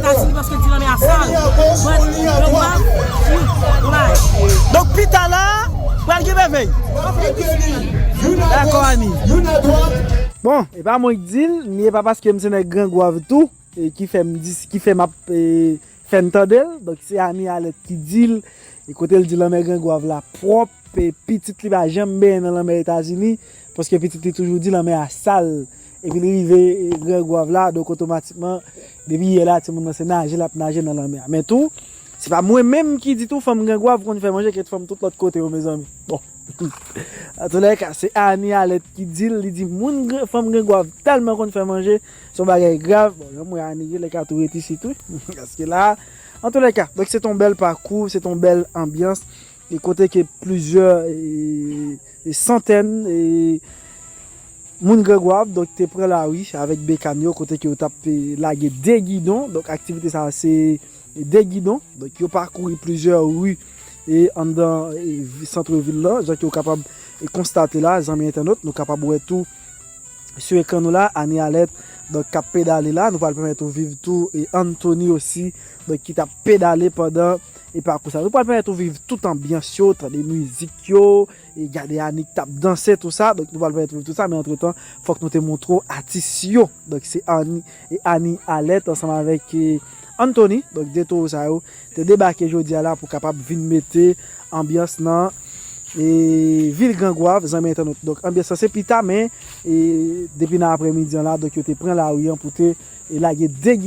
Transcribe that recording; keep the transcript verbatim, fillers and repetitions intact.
Atini paske di lanmè a sal. But Grangwav, wi, dommaj. Donk pita la, pral gen mèvèy. Dakò, Ani. Bon, e pa mwen ki di l, ni e pa paske m se nèg Grangwav tou, e ki fè m di, ki fè m ap, e, fè n tande l. Donk se Ani Alèt ki di l, e kote l di lanmè Grangwav la pwòp, e pitit li pa janm benyen nan lanmè Etazini, paske pitit li toujou di lanmè a sal. Epi li rive, e, Grangwav la, donk otomatikman, depi yè la, timoun nan se naje l ap naje nan lanmè a. Men tou, se pa mwen menm ki di tou, fanm Grangwav konn fè manje, kèt fanm tout lòt kote yo, mezanmi. Bon. Antoulèka, se Ani Alèt ki di l, li di moun Gran-, fanm Grangwav tèlman konn fè manje, se yon bagay grav. Bon, yon mwen Ani, lè ka tou ret isit, wi. Paske la, antoulèka, donk se t on bèl pakou, se t on bèl anbyans. E kote ke plizyè, e, e santèn, e, moun Grangwav, donk, te pran lari avèk bekàn yo, kote ke yo t ap, e, lage de gidon. Donk, aktivite sa a, se de gidon. Donk, yo pakouri plizyè ri, e, anndan, e, vi-, sant vil la, jan ke w kapab, e, konstate la, zanmi entènot, nou kapab wè tou sou ekran nou la, Ani Alèt, donk, k ap pedale la. Nou pral pèmèt ou viv tou, e, Anthony osi, donk, ki t ap pedale pandan, e, pakou sa. Nou pral pèmèt ou viv tout anbyans yo, tande mizik yo, e gade Ani k t ap danse, tou sa. Donk, nou pral pèmèt ou viv tout sa, men antretan, fòk nou te montre w atis yo. Donk, se Ani, e Ani Alèt ansanm avèk, e, Anthony. Donk, de towo sa yo te debake jodi a la pou kapab vin mete anbyans nan, e, vil Grangwav, zanmi entènot. Donk, anbyans lan se pita, men, e, depi nan aprèmidi an la, donk, yo te pran lari an pou te, e, lage de